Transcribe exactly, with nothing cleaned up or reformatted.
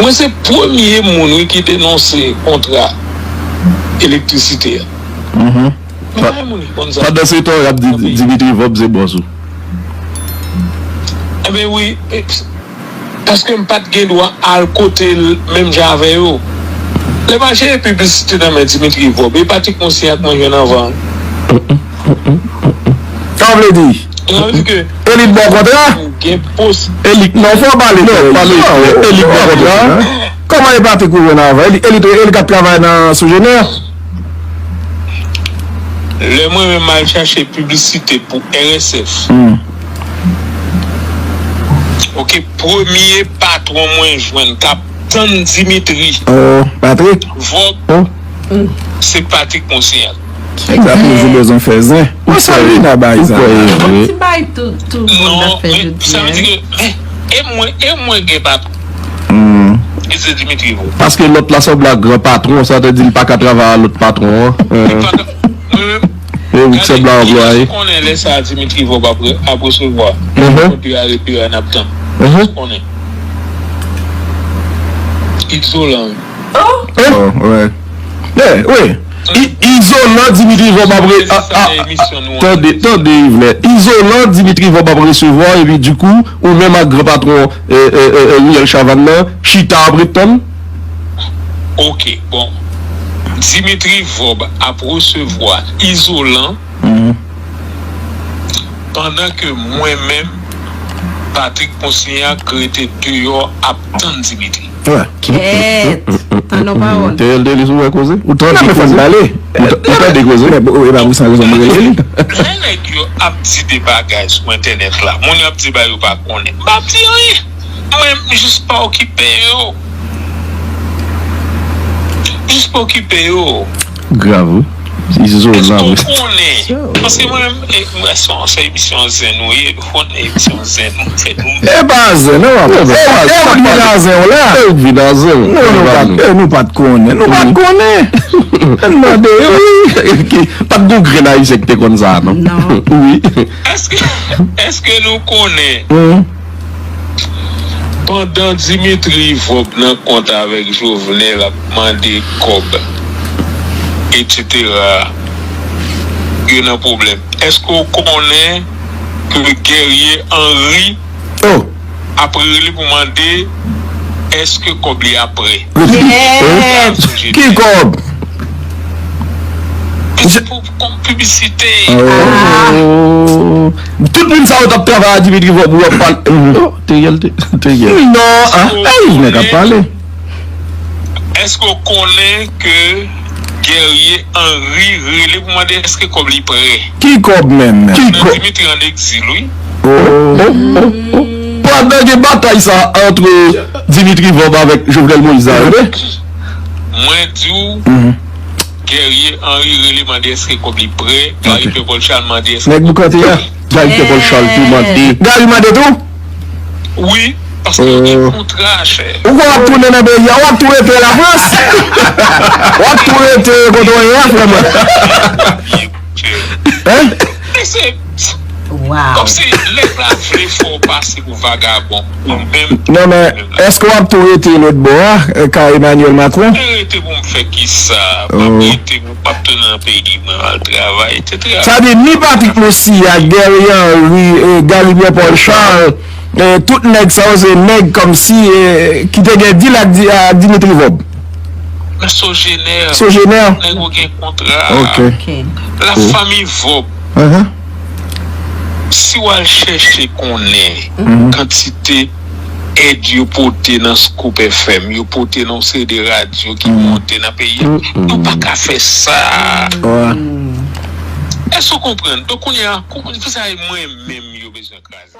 Mwen se premye moun, wi, ki denonse kontra elektrisite a. Men pa gen moun ki konn sa. Pandan se tan, y ap di Dimitri Vorbe se bòs ou. Enben wi, paske m pa t gen dwa al kote l menm jan avè yo. Lè m al chèche piblisite nan men Dimitri Vorbe, e Patrick Monsignant mwen jwenn anvan. Sa w vle di? Sa vle di ke elit bò kontra? Gen pos. Elit non, fò w pale klè. Pale klè. Elit bò kontra. Kòman e Patrick ou jwenn anvan? Elit, elit, elit k ap travay nan Sogener? Lè mwen menm al chache piblisite pou R S F. Oke, premye patwon mwen jwenn k ap tann Dimitri. Oh, Patrick. Vorbe, se Patrick Monsignant. Egzakteman, ou bezwen fè zen. Ou salye nan bay sa. Ou kwè e vre? Ti bay tout, tout moun nan fè jodi a. Non, men sa vle di ke, e mwen, e mwen gen patwon. E se Dimitri Vorbe. Paske lòt la sanble ak gran patwon, sa te di li pa ka travay a lòt patwon an. Li pa ka, mwen menm, e ou ki sanble a anplwaye. Ou konnen lè sa a Dimitri Vorbe ap re-, ap resevwa. Konte a repi a n ap tann. Ou konnen. Izolan. Oh, wi. Yeah, wi. I-, izolan Dimitri Vorbe ap re-, a, a, a, tande, tande, Yvler. Izolan Dimitri Vorbe ap resevwa, epi dikou, ou menm ak gran patwon, e, e, e, e, Riel Chavannes nan, chita ap ret tann? Oke, bon. Dimitri Vorbe ap resevwa izolan, pandan ke mwen menm, Patrick Monsignant rete deyò ap tann Dimitri. Kèt! Tann yon pawòl. Te yèl te li sou wè koze? Ou tande koze? Ou tande koze? Ou ta-, ou tande koze? E pa pou sa rezon mwen rele li. Lè nèg yo ap di de bagay sou entènèt la, moun yo ap di ba yo pa konnen. M pa di anyen. Mwen, m jis pa okipe yo. M jis pa okipe yo. Grav, wi. Izolan, wi. Èske w konnen? Paske mwen menm, e, mwen, se yon, se emisyon zen nou ye, nou konnen emisyon zen nou, se nou. E pa zen, non, papa. E, e ou vin a zen w la. E ou vin a zen w. Non, nou pa, e, nou pa t konnen. Nou pa t konnen. Ann mande yo. Ki, pa t gon grenn Ayisyen ki te konn sa, non? Non. Wi. Èske, èske nou konnen? Pandan Dimitri Vorbe nan kont avèk Jovenel ap mande kòb, etsetera, yo nan pwoblèm. Èske w konnen ke Guerrier Henry ap rele pou mande èske kòb li ap prè? Kèt! Ki kòb? Se pou kòm piblisite. Oh. Tout moun sa yo t ap travay a Dimitri Vorbe, ou ap pale. Oh, Teriel, te, Teriel. Non, ah, ay, nèg ap pale. Èske w konnen ke Guerrier Henry rele pou mande èske kòb li prè? Ki kòb menm? Ki kòb? Dimitri an egzil, wi. Oh, oh, oh, oh. Pandan gen batay sa antre Dimitri Vorbe avèk Jovenel Moïse la, tande? Mwen di w, Guerrier Henry rele mande èske kòb li prè, Gary Pierre Paul Charles mande èske kòb li prè. Nèg boukante a? Gary Pierre Paul Charles tou mande. Gary mande tou? Wi, paske yo gen kontra, chè. Ou kwè w ap tounen nan peyi a, w ap tou rete Lafrans? W ap tou rete kote w ye a, frè mwen? Hein? Kòmsi lèg la vle fè w pase pou vagabon, ou menm. Non, men, èske w ap tou rete lòt bò a, ka Emmanuel Macron? Mwen rete pou m fè kisa? M ap rete pou m ap tounen nan peyi mwen, al travay, etsetera. Sa di, ni Patrick Moussi ak Guerrier Henry, e, Gary Pierre Paul Charles, e, tout nèg sa yo se nèg kòmsi, e, ki te gen dil ak Di-, ak Dimitri Vorbe. Men Sogener. Sogener? Nèg yo gen kontra. Ok. La fanmi Vorbe. Si w al chèche konnen kantite èd yo pote nan Scoop F M, yo pote nan yon seri de radyo ki monte nan peyi a, nou pa ka fè sa. Èske w konprann? Donk, kounye a, pou sa e mwen menm yo bezwen kraze.